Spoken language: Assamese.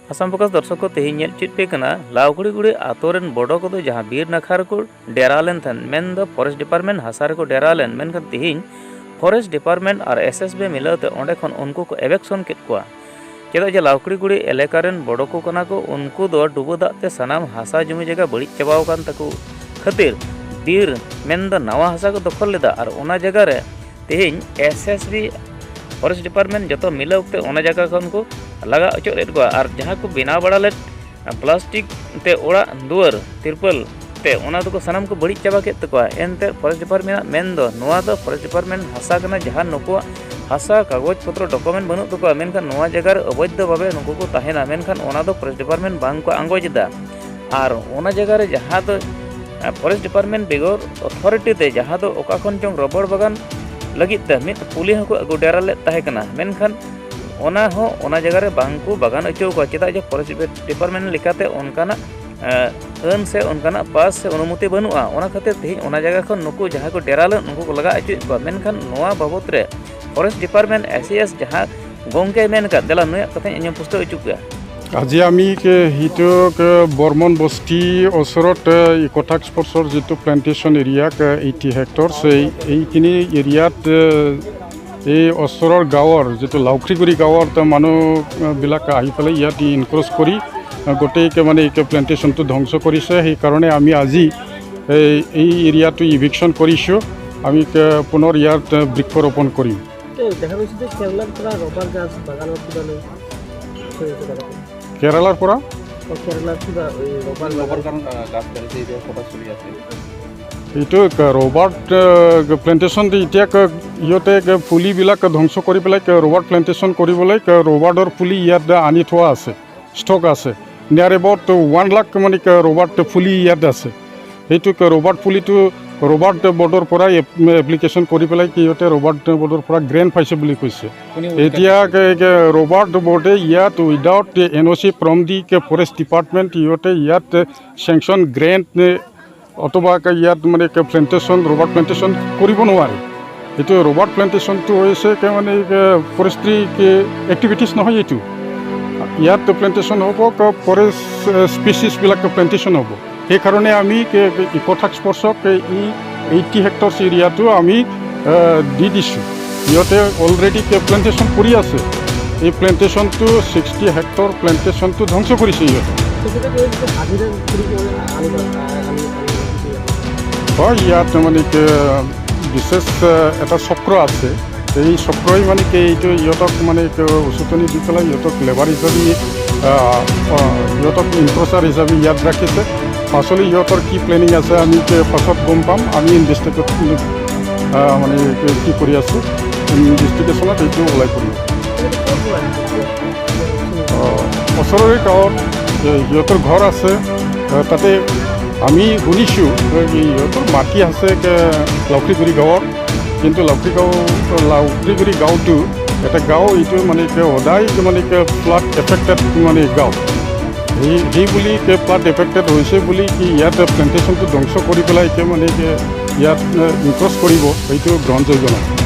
आसाम फोकस दर्शक को तेही ñel चेद पे कना लाउकुड़ीगुड़ी आतो रेन बोडो को जहां बीर नखा को डेरा लेन थन मेन दो फॉरेस्ट डिपार्टमेंट हासा रे को डेरा लेन मेनखान तेही फॉरेस्ट डिपार्टमेंट और एसएसबी मिलाते ओंडे खन उनको को एवेक्शन केद कोआ चेदा जे लाउकुड़ीगुड़ी एलेका रेन बोडो को कना को उनको दो डुबो दाग ते सानाम हासा जमी जगह बड़ी चबाव कान ताको खातिर बीर मेन दो नवा हासा को दखल लेदा और ओना जगह रे तेही एसएसबी फॉरेस्ट डिपार्टमेंट जतो मिलाव ते ओना जगह खन को लगा अचो लेद कोआ और जहां को बिना बड़ा लेद प्लास्टिक ते ओड़ा दुआर तिरपल ते ओना दो सानाम को बड़ी चाबा केद तकोआ एनते फॉरेस्ट डिपार्टमेंट मेन दो नोआ दो फॉरेस्ट डिपार्टमेंट हासा कना जहां नुकुआ हासा कागज पत्र डॉक्यूमेंट बनुक तकोआ मेनखान नोआ जगह रे अवैध भावे नुकु को ताहेना मेनखान ओना दो फॉरेस्ट डिपार्टमेंट बांग को आंगोज दा और ओना जगह रे जहां दो फॉरेस्ट डिपार्टमेंट बेगर अथॉरिटी ते जहां दो ओका खन चोंग रबर बागान लगित ते मिद पुली हको अगु डेरा ले ताहे कना मेनखान ओना हो ओना जगह रे बांग को बागान अचो को चेदा जे फॉरेस्ट डिपार्टमेंट लेकाते ओनकाना अन से ओनकाना पास से अनुमति बनुआ ओना खातिर तेही ओना जगह खन नुकु जहां को डेरा ले उनको को लगा अचो को मेनखान नोआ बाबत रे फॉरेस्ट डिपार्टमेंट एसएस जहां गोंके मेनका देला नया कथा आंजम पुष्टि अचो को। আজি আমি সেইটো বৰ্মন বস্তি ওচৰত ইক'টাস্ক ফ'ৰ্চৰ যিটো প্লেণ্টেশ্যন এৰিয়া 80 হেক্টৰছ, এইখিনি এৰিয়াত এই ওচৰৰ গাঁৱৰ যিটো লাউখ্ৰীগুৰি গাঁৱৰ মানুহবিলাক আহি পেলাই ইয়াত ইনক্ৰ'চ কৰি গোটেই মানে এই প্লেণ্টেশ্যনটো ধ্বংস কৰিছে। সেইকাৰণে আমি আজি এই এৰিয়াটো ইভিকশ্যন কৰিছোঁ। আমি পুনৰ ইয়াত বৃক্ষৰোপণ কৰিম। দেখা গৈছে যে কেৰেলাৰ পৰা ৰবাৰ গাছ বাগানত কিবা লৈ থৈ আহিছে তাতে। কেৰালাৰ পৰা কেৰেলাৰ কিবা এই ৰবাৰ ৰবাৰ কাৰণ গাছ কাটিছে, এতিয়া কথা চলি আছে। এইটো ৰবাৰ্ট প্লেণ্টেশ্যন এতিয়া সিহঁতে পুলিবিলাক ধ্বংস কৰি পেলাই ৰবাৰ্ট প্লেণ্টেশ্যন কৰিবলৈ ৰবাৰ্টৰ পুলি ইয়াত আনি থোৱা আছে, ষ্টক আছে। নিয়াৰ এবাউট 1 লাখ মানে ৰবাৰ্ট পুলি ইয়াত আছে। সেইটো ৰবাৰ্ট পুলিটো ৰবাৰ্ট বৰ্ডৰ পৰা এপ্লিকেশ্যন কৰি পেলাই সিহঁতে ৰবাৰ্ট বৰ্ডৰ পৰা গ্ৰেণ্ট পাইছে বুলি কৈছে। এতিয়া ৰবাৰ্ট বৰ্ডে ইয়াত without NOC from the forest department সিহঁতে ইয়াত চেংচন গ্ৰেণ্ট অথবা ইয়াত মানে প্লেণ্টেশ্যন ৰবাৰ্ট প্লেণ্টেশ্যন কৰিব নোৱাৰে। এইটো ৰবাৰ্ট প্লেণ্টেশ্যনটো হৈছে মানে ফৰেষ্ট্ৰি এক্টিভিটিছ নহয়। এইটো ইয়াত প্লেণ্টেশ্যন হ'ব ফৰেষ্ট স্পিচিছবিলাক প্লেণ্টেশ্যন হ'ব। সেইকাৰণে আমি ইক'টাস্ক ফ'ৰ্চক এই 80 হেক্টৰছ এৰিয়াটো আমি দি দিছোঁ। সিহঁতে অলৰেডি প্লেণ্টেশ্যন কৰি আছে। এই প্লেণ্টেশ্যনটো 60 হেক্টৰ প্লেণ্টেশ্যনটো ধ্বংস কৰিছে সিহঁতে। তেখেতে কৈছে যে হাজিৰা কৰি আনিব আনি আনি। হয়, ইয়াত মানে কি বিশেষ এটা চক্ৰ আছে। এই চক্ৰই মানে কি এইটো ইহঁতক মানে উচতনি দি পেলাই ইহঁতক লেবাৰ হিচাপে, সিহঁতক ইনক্ৰচাৰ হিচাপে ইয়াত ৰাখিছে। পাছলৈ ইহঁতৰ কি প্লেনিং আছে আমি পাছত গম পাম। আমি ইনভেষ্টিগেট মানে কি কৰি আছোঁ, ইনভেষ্টিগেশ্যনত এইটো ওলাই পৰিব। ওচৰৰে গাঁৱত সিহঁতৰ ঘৰ আছে। তাতে আমি শুনিছোঁ সিহঁতৰ মাটি আছে লাউখ্ৰীগুৰি গাঁৱত। কিন্তু লাউখ্ৰী গাঁও লাউখ্ৰীগুৰি গাঁৱটো এটা গাঁও, এইটো মানে সদায় মানে ফ্লাড এফেক্টেড মানে গাঁও। সেই বুলি ফ্লাড এফেক্টেড হৈছে বুলি কি ইয়াত প্লেণ্টেশ্যনটো ধ্বংস কৰি পেলাই মানে ইয়াত ইনক্ৰচ কৰিব, সেইটো গ্ৰহণযোগ্য নহয়।